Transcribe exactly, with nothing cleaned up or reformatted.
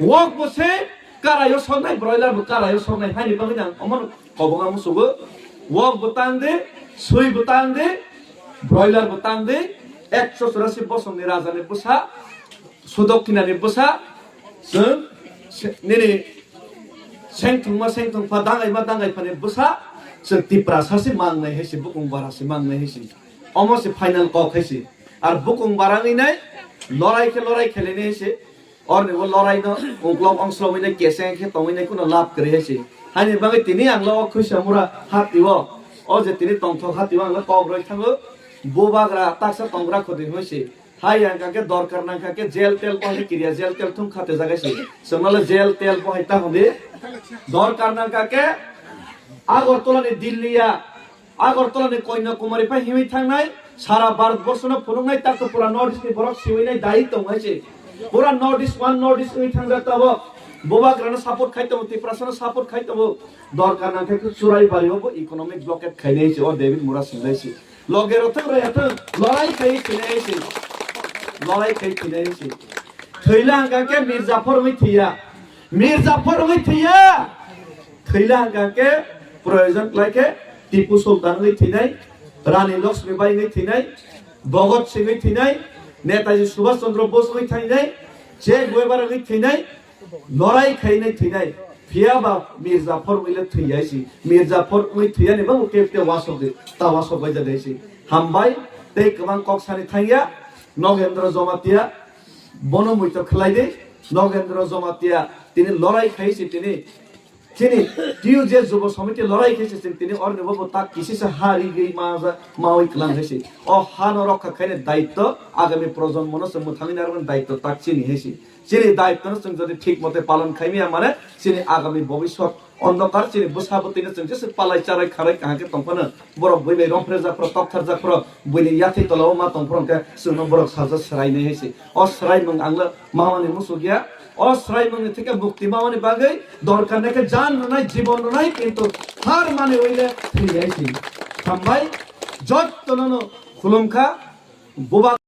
Wok bo se karaio soknai, broiler bo karaio soknai, haini bagwi ang omo kobonga musugo. Wok bo tang de, sui bo tang de, broiler bo tang de, ekso churasi bosongni rajani bwsa, sudok kinani bwsa, chwng se-, nini sengthungma sengthungpha dangaima dangaiphani bwsa, chwng Tiprasa se mangnai hai se, bukung bara se mangnai hai se. Omo se final kok hai se. Ar bukung barangwi nai lorai khe lorai khelini hai se. Orni bo lorai no uklok ongslogwi nai keseng khe tongwi nai kuno lab kwrwi hai se. Haini bagwi tini ang lo o khwisa mura hati o. O je tini tongthok hati o ang lo kok roi thango. Bubagra taksa tongra khodi hoi se. Hai ang kake dorkar nang kake jail tel pohai kiriya jail tel thung khate jagai se. Sengno le jail tel pohai ta hodi. Dorkar nang kake Agartala ni Dilli ya. Agartala ni Kanyakumari pai hiwi thangnai, sara Bharat borso no phunuknai, tak to pura North East ni borok siwi nai dai tong hai se. Pura North East, one North East wi thangjak tabok. Bubagra no support khai tongo, Tiprasa no support khai tongo. Dorkar nang khe churai bari o bo economic blockade khainai se, o David Mura singlai se. Loge rok thang raya thang, lorai khai thinai se. Lorai khai thinai se. Thwila hangka khe Mir Jafar wngwi thiya. Mir Jafar wngwi thiya. Thwila hangka khe proyojon khlai khe Tipu Sultan wngwi thwinai, Rani Lakshmi Bai wngwi thwinai, Bhagat Singh wngwi thwinai, Netaji Subhash Chandra Bose wngwi thwinai, Che Guevara wngwi thwinai, lorai khainai thwinai. Phiya ba Mir Jafar wngwi le thwiya si. Mir Jafar wngwi thwiyani bo kep kep wasok di, ta wasok bai jadai si. Hambai tei kwbang kok sani thangya, Nogendra Jamatia, bono muitok khlai di, Nogendra Jamatia tini lorai khai si tini Chini T U J Jubo Samiti lorai khe se chwng tini orni bo tak kisisa ha rigwi ma ja, mawi kwlang hai se. O ha no rokha khaina daitto agami projonmo no chwng mwthangwi narwkna daitto tak chini hai se. Chini daitto no chwng jodi thik mote palon khai maya mane chini agami bobiswt ondokar chini bwsa bwtwi no chwng jesa palai charai kharai kaham khe tong phano borok bui bai romphre jak phro tokthar jak phro buini yathai tola o ma tong phro hwnkhe chwng no borok sajak swrai nai hai se. O swraimung ang le mamani musuk ya. O swraimung ni thike mukti mamani bagwi dorkar nai khe jan rwnai, jibon rwnai, kintu har mani wi le thwi ya si. Hambai, jotto no no khulum kha, buba